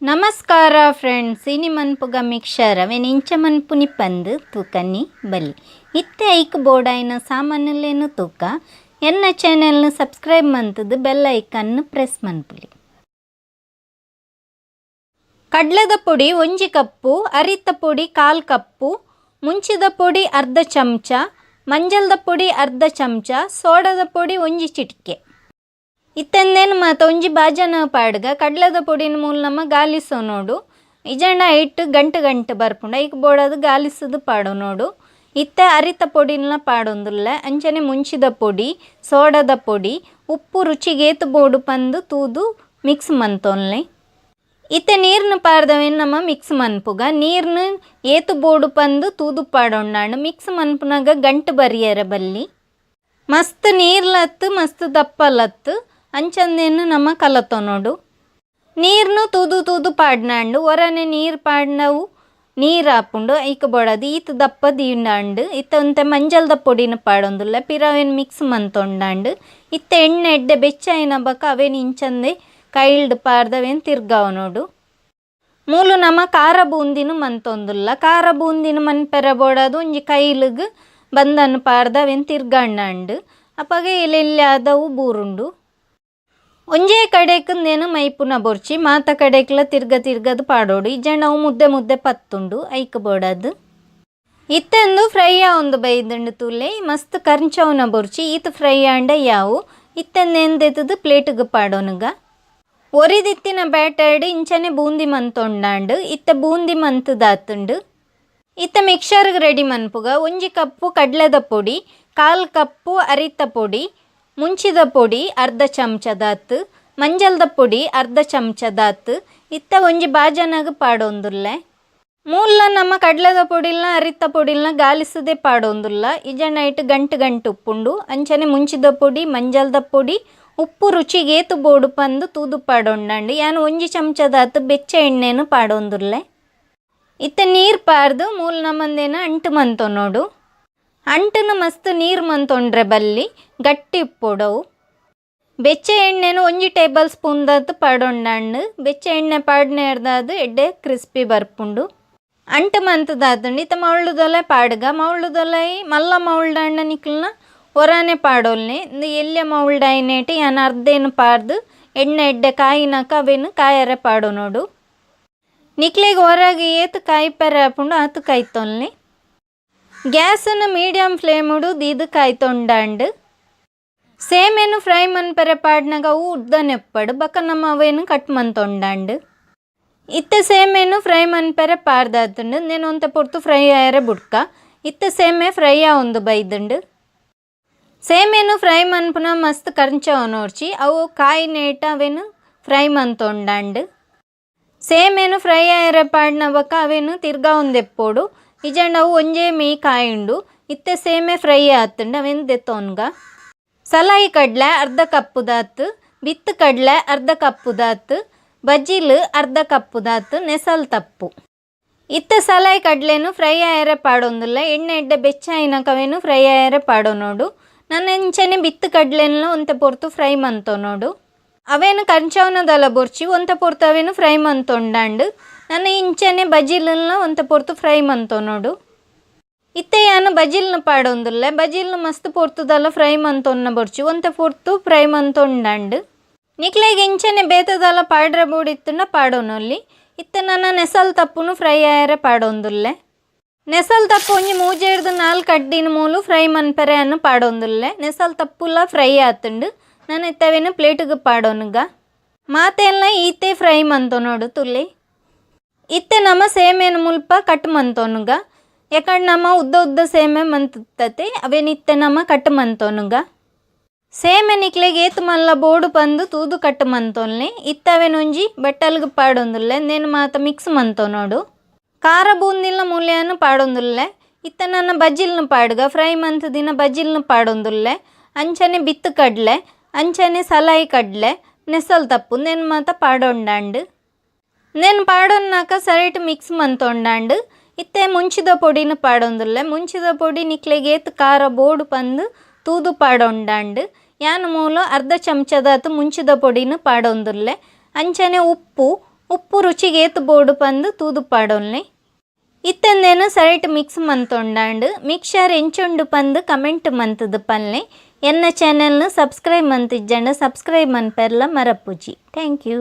ನಮಸ್ಕಾರ ಫ್ರೆಂಡ್ಸ್, ಇನಿ ಮನ್ಪುಗ ಮಿಕ್ಸರ್ ಅವೇನು ಇಂಚ ಮನ್ಪುನಿ ಪಂದು ತೂಕನಿ ಬಲಿ. ಇತ್ತೆ ಐಕ್ ಬೋಡಾಯಿನ ಸಾಮಾನುಲೇನು ತೂಕ. ಎನ್ನ ಚಾನೆಲ್ನ ಸಬ್ಸ್ಕ್ರೈಬ್ ಮಂತದು bell icon press ಮನ್ಪುಲಿ. ಕಡ್ಲೆದ ಪೊಡಿ 1 ಕಪ್ಪು, ಅರಿತ ಪೊಡಿ 1/4 ಕಪ್ಪು, ಮುಂಚಿದ ಪೊಡಿ ಅರ್ಧ ಚಮಚ, ಮಂಜಲ್ದ ಪೊಡಿ ಅರ್ಧ ಚಮಚ, ಸೋಡದ ಪೊಡಿ 1 ಚಿಟಿಕೆ. ಇತ್ತೆಂದೇನು ಮಾತ ಒಂಜಿ ಬಾಜನ ಪಾಡ್ಗ. ಕಡ್ಲೆದ ಪೊಡಿನ ಮೂಲ ನಮ್ಮ ಗಾಲಿಸೋ ನೋಡು. ಇಜಂಡ ಇಟ್ಟು ಗಂಟು ಗಂಟು ಬರ್ಪುಂಡು. ಐಕ್ ಬೋಡದು ಗಾಲಿಸದು ಪಾಡು ನೋಡು. ಇತ್ತೆ ಅರಿತ ಪೊಡಿನ ಪಾಡೊಂದುಲ್ಲ. ಅಂಚನೆ ಮುಂಚಿದ ಪೊಡಿ, ಸೋಡದ ಪೊಡಿ, ಉಪ್ಪು ರುಚಿಗೇತು ಬೋಡು ಪಂದು ತೂದು ಮಿಕ್ಸ್ ಮಂತೊನ್ಲೆ. ಇತ್ತೆ ನೀರ್ನ ಪಾರ್ದವೇನು ನಮ್ಮ ಮಿಕ್ಸ್ ಮನ್ಪುಗ. ನೀರ್ನ ಏತು ಬೋಡು ಪಂದು ತೂದು ಪಾಡೊಂಡಾಂಡು. ಮಿಕ್ಸ್ ಮನ್ಪುನಾಗ ಗಂಟು ಬರಿಯರ ಬಲ್ಲಿ. ಮಸ್ತ್ ನೀರ್ಲತ್ತು, ಮಸ್ತ್ ದಪ್ಪಲತ್ತು, ಅಂಚಂದೇನು ನಮ್ಮ ಕಲತೊ ನೋಡು. ನೀರ್ನು ತೂದು ತೂದು ಪಾಡ್ನಾಂಡು. ಒರನೆ ನೀರು ಪಾಡ್ನವು ನೀರು ಆಪುಂಡು. ಐಕ್ ಬೋಡದು ಈತ್ ದಪ್ಪ ದೀಂಡಾಂಡು. ಇತ್ತೆ ಒಂತೆ ಮಂಜಲ್ದ ಪೊಡಿನ ಪಾಡೊಂದುಲ್ಲ. ಪಿರ ಅವೇನು ಮಿಕ್ಸ್ ಮಂತೊಂಡಾಂಡು. ಇತ್ತೆ ಎಣ್ಣೆ ಎಡ್ಡೆ ಬೆಚ್ಚಾಯಿನ ಬೊಕ ಅವೇನು ಇಂಚಂದೆ ಕೈಲ್ಡ್ ಪಾರ್ದವೇನು ತಿರ್ಗಾವ ನೋಡು. ಮೂಲು ನಮ್ಮ ಖಾರ ಬೂಂದಿನ ಮಂತೊಂದುಲ್ಲ. ಖಾರ ಬೂಂದಿನ ಮನ್ಪೆರ ಬೋಡದು ಒಂಜಿ ಕೈಲಿಗ್ ಬಂದನ್ನು ಪಾರ್ದ ಅವೇನು ತಿರ್ಗಾಂಡಾಂಡು. ಅಪಗ ಎಲ್ಲೆಲ್ಲಾದವು ಬೂರುಂಡು. ಒಂಜೇ ಕಡೆಕಂದೇನು ಮೈಪುನ ಬೊರ್ಚಿ, ಮಾತ ಕಡೆಕ್ಲ ತಿರ್ಗ ತಿರ್ಗದು ಪಾಡೋಡು. ಇಜ್ಜಂಡ ಅವು ಮುದ್ದೆ ಮುದ್ದೆ ಪತ್ತುಂಡು. ಐಕ್ ಬೋಡದು. ಇತ್ತೆಂದು ಫ್ರೈ ಒಂದು ಬೈದುಂಡು ತೂಲೆ. ಮಸ್ತ್ ಕರ್ಂಚವನ ಬೊರ್ಚಿ, ಈತ ಫ್ರೈ ಆಂಡ ಯಾವು. ಇತ್ತೆಂದೇನು ಪ್ಲೇಟ್ಗೆ ಪಾಡೋನುಗ. ಒರಿದಿತ್ತಿನ ಬ್ಯಾಟರ್ಡ್ ಇಂಚನೆ ಬೂಂದಿ ಮಂತೊಂಡಾಂಡು. ಇತ್ತ ಬೂಂದಿ ಮಂತದಾತುಂಡು. ಇತ್ತ ಮಿಕ್ಸರ್ಗೆ ರೆಡಿ ಮನ್ಪುಗ. 1 ಕಪ್ಪು ಕಡ್ಲೆದ ಪೊಡಿ, 1/4 ಕಪ್ಪು ಅರಿತ ಪೊಡಿ, ಮುಂಚಿದ ಪೊಡಿ ಅರ್ಧ ಚಮಚದಾತು, ಮಂಜಲ್ದ ಪೊಡಿ ಅರ್ಧ ಚಮಚದಾತು. ಇತ್ತ ಒಂಜಿ ಬಾಜನಗ್ ಪಾಡೊಂದುಲ್ಲೆ. ಮೂಲ ನಮ್ಮ ಕಡ್ಲೆದ ಪೊಡಿಲ್ನ ಅರಿತ ಪೊಡಿಲ್ನ ಗಾಲಿಸದೆ ಪಾಡೊಂದುಲ್ಲ. ಇಜ ನೈಟ್ ಗಂಟು ಗಂಟು ಉಪ್ಪುಂಡು. ಅಂಚನೆ ಮುಂಚಿದ ಪೊಡಿ, ಮಂಜಲ್ದ ಪೊಡಿ, ಉಪ್ಪು ರುಚಿಗೇತು ಬೋಡು ಪಂದು ತೂದು ಪಾಡೊಂಡಂಡು. ಯಾನ್ 1 ಚಮಚದಾತು ಬೆಚ್ಚ ಎಣ್ಣೆನು ಪಾಡೊಂದುಲ್ಲೆ. ಇತ್ತ ನೀರು ಪಾರ್ದು ಮೂಲ ನಮ್ಮಂದೇನ ಅಂಟು ಮಂತೊ ನೋಡು. ಅಂಟುನ ಮಸ್ತ್ ನೀರು ಮಂತೊಂಡ್ರೆ ಬಲ್ಲಿ, ಗಟ್ಟಿ ಉಪ್ಪೊಡವು. ಬೆಚ್ಚ ಎಣ್ಣೆನು 1 ಟೇಬಲ್ ಸ್ಪೂನ್ ದಾತು ಪಾಡೊಂಡಂಡು. ಬೆಚ್ಚ ಎಣ್ಣೆ ಪಾಡ್ನೇರ್ದಾದು ಎಡ್ಡೆ ಕ್ರಿಸ್ಪಿ ಬರ್ಪುಂಡು. ಅಂಟು ಮಂತದಾತುಂಡು. ಇತ್ತ ಮೌಳ್ಳುದೊಲೆ ಪಾಡ್ಗ. ಮೌಳ್ಳುದೊಲೆ ಮಲ್ಲ ಮೌಲ್ಡಾಂಡ ನಿಕ್ಲ್ನ ಒರಾನೆ ಪಾಡೊಲ್ನೆ. ಇಂದು ಎಲ್ಯ ಮೌಲ್ಡಾಯಿನೇಟ್ ಯಾನ್ ಅರ್ಧೇನು ಪಾರ್ದು ಎಣ್ಣೆ ಎಡ್ಡೆ ಕಾಯಿನಾಕ ಅವೇನು ಕಾಯರೆ ಪಾಡೊ ನೋಡು. ನಿಕ್ಲೆಗ್ ಹೊರಗೆ ಏತು ಕಾಯಿ ಪೆರೆ ಆಪುಂಡು ಆತು ಕಾಯ್ತೊಲ್ನೆ. ಗ್ಯಾಸನ್ನು ಮೀಡಿಯಂ ಫ್ಲೇಮುಡು ದೀದು ಕಾಯ್ತೊಂಡಾಂಡು. ಸೇಮೇನು ಫ್ರೈ ಮನ್ಪೆರೆ ಪಾಡ್ನಾಗ ಅವು ಉದ್ದನೆಪ್ಪಡು. ಬೊಕ ನಮ್ಮ ಅವೇನು ಕಟ್ ಮಂತೊಂಡಾಂಡು. ಇತ್ತೆ ಸೇಮೇನು ಫ್ರೈ ಮನ್ಪೆರೆ ಪಾರ್ದಾತುಂಡು. నేను ಒಂತೆ ಪೊರ್ತು ಫ್ರೈ ಆಯರೆ ಬುಡ್ಕ. ಇತ್ತೆ ಸೇಮೆ ಫ್ರೈ ಆವೊಂದು ಬೈದುಂಡು. ಸೇಮೇನು ಫ್ರೈ ಮನ್ಪುನ ಮಸ್ತ್ ಕರ್ಂಚವನೋರ್ಚಿ, ಅವು ಕಾಯಿ ನೇಟ ಅವೇನು ಫ್ರೈ ಮಂತೊಂಡಾಂಡು. ಸೇಮೇನು ಫ್ರೈ ಆಯರೆ ಪಾಡ್ನ ಬೊಕ ಅವೇನು ತಿರ್ಗಾವೊಂದೆಪ್ಪೊಡು. ಇಜಂಡ ಅವು ಒಂಜೇ ಮೀ ಕಾಯುಂಡು. ಇತ್ತೆ ಸೇಮೆ ಫ್ರೈ ಆತುಂಡು, ಅವೇನು ದೆತ್ತೊನ್ಗ. ಸಲಾಯಿ ಕಡ್ಲೆ ಅರ್ಧ ಕಪ್ಪುದಾತು, ಬಿತ್ತು ಕಡ್ಲೆ ಅರ್ಧ ಕಪ್ಪುದಾತು, ಬಜ್ಜಿಲು ಅರ್ಧ ಕಪ್ಪುದಾತು, ನೆಸಲ್ ತಪ್ಪು. ಇತ್ತೆ ಸಲಾಯಿ ಕಡ್ಲೆನು ಫ್ರೈ ಆಯರೆ ಪಾಡೊಂದುಲ್ಲ. ಎಣ್ಣೆ ಎಡ್ಡೆ ಬೆಚ್ಚ ಆಯಿನಕ ಅವೇನು ಫ್ರೈ ಆಯರೆ ಪಾಡೊ ನೋಡು. ನನ್ನ ಇಂಚನೆ ಬಿತ್ತು ಕಡ್ಲೆನ ಒಂತೆ ಪೊರ್ತು ಫ್ರೈ ಮಂತೊ ನೋಡು. ಅವೇನು ಕಂಚವನದಲ್ಲ ಬೊರ್ಚಿ, ಒಂತೆ ಪೊರ್ತು ಅವೇನು ಫ್ರೈ ಮಂತೊಂಡಾಂಡು. ನನ್ನ ಇಂಚನೆ ಬಜಿಲನ್ನ ಒಂತೆ ಪೊರ್ತು ಫ್ರೈ ಮಂತೊ ನೋಡು. ಇತ್ತೆ ಯಾನು ಬಜಿಲ್ನ ಪಾಡೊಂದುಲ್ಲೆ. ಬಜಿಲ್ನ ಮಸ್ತ್ ಪೊರ್ತುದಲ್ಲ ಫ್ರೈ ಮಂತೊನ್ನ ಬೊರ್ಚಿ, ಒಂತೆ ಪೊರ್ತು ಫ್ರೈ ಮಂತೊಂಡಾಂಡು. ನಿಕ್ಲೆಗ್ ಇಂಚನೆ ಬೇತದಲ್ಲ ಪಾಡ್ರೆ ಬೋಡಿತ್ತುಂಡ ಪಾಡೊನೊಲ್ಲಿ. ಇತ್ತೆ ನನ್ನ ನೆಸಲ್ ತಪ್ಪುನು ಫ್ರೈ ಆಯರೆ ಪಾಡೊಂದುಲ್ಲೆ. ನೆಸಲ್ ತಪ್ಪು ಒಂಜಿ 3 4 ಕಡ್ಡಿನ ಮೂಲು ಫ್ರೈ ಮನ್ಪೆರೆ ಅನ್ನು ಪಾಡೊಂದುಲ್ಲೆ. Nasal ತಪ್ಪುಲ fry ಆತುಂಡು. ನಾನು ಇತ್ತವೇನು ಪ್ಲೇಟಿಗೆ ಪಾಡೊನುಗ. ಮಾತೆಲ್ಲ ಈತೆ ಫ್ರೈ ಮಂತೊ ನೋಡು ತುಲಿ. ಇತ್ತೆ ನಮ್ಮ ಸೇಮೇನು ಮುಲ್ಪ ಕಟ್ ಮಂತೊನುಗ. ಯಾಕಂದ್ರೆ ನಮ್ಮ ಉದ್ದ ಉದ್ದ ಸೇಮೆ ಮಂತತೆ, ಅವೇನು ಇತ್ತೆ ನಮ್ಮ ಕಟ್ ಮಂತೊನುಗ. ಸೇಮೆ ನಿಕ್ಲೆಗ್ ಏತು ಮಲ್ಲ ಬೋಡು ಪಂದು ತೂದು ಕಟ್ ಮಂತೊನ್ಲೆ. ಇತ್ತವೇನೊಂಜಿ ಬಟ್ಟಲ್ಗ್ ಪಾಡೊಂದುಲ್ಲೆ. ನೇನು ಮಾತ ಮಿಕ್ಸ್ ಮಂತೊ ನೋಡು. ಖಾರ ಬೂಂದಿಲ್ಲ ಮೂಲ್ಯಾನು ಪಾಡೊಂದುಲ್ಲೆ. ಇತ್ತ ನನ್ನ ಬಜ್ಜಿಲ್ನ ಪಾಡ್ಗ. ಫ್ರೈ ಮಂತ್ ದಿನ ಬಜ್ಜಿಲ್ನ ಪಾಡೊಂದುಲ್ಲೆ. ಅಂಚನೆ ಬಿತ್ತು ಕಡ್ಲೆ, ಅಂಚನೆ ಸಲಾಯಿ ಕಡ್ಲೆ, ನೆಸಲ್ ತಪ್ಪು ನೇನು ಮಾತ ಪಾಡೊಂಡಾಂಡು. ನೇನು ಪಾಡೊನ್ನಾಕ ಸರಿಟ್ ಮಿಕ್ಸ್ ಮಂತೊಂಡಾಂಡು. ಇತ್ತೆ ಮುಂಚಿದ ಪೊಡಿನ ಪಾಡೊಂದುಲ್ಲೆ. ಮುಂಚಿದ ಪೊಡಿ ನಿಕ್ಲೆಗ್ ಏತ್ ಖಾರ ಬೋಡು ಪಂದು ತೂದು ಪಾಡೊಂಡಾಂಡು. ಯಾನ್ ಮೂಲು ಅರ್ಧ ಚಮಚದಾತು ಮುಂಚಿದ ಪೊಡಿನ ಪಾಡೊಂದುಲ್ಲೆ. ಅಂಚನೆ ಉಪ್ಪು ಉಪ್ಪು ರುಚಿಗೆ ಏತ್ ಬೋಡು ಪಂದ್ ತೂದು ಪಾಡೊನ್ಲೆ. ಇತ್ತಂದೇನು ಸರಿಟ್ ಮಿಕ್ಸ್ ಮಂತೊಂಡಾಂಡ್. ಮಿಕ್ಸರ್ ಎಂಚುಂಡು ಪಂದ್ ಕಮೆಂಟ್ ಮಂತುದು ಪನ್ಲೆ. ಎನ್ನ ಚಾನೆಲ್ನು ಸಬ್ಸ್ಕ್ರೈಬ್ ಮಂತಿಜ್ಜಂಡ ಸಬ್ಸ್ಕ್ರೈಬ್ ಮನ್ಪೆರ್ಲ ಮರಪುಜಿ. Thank you.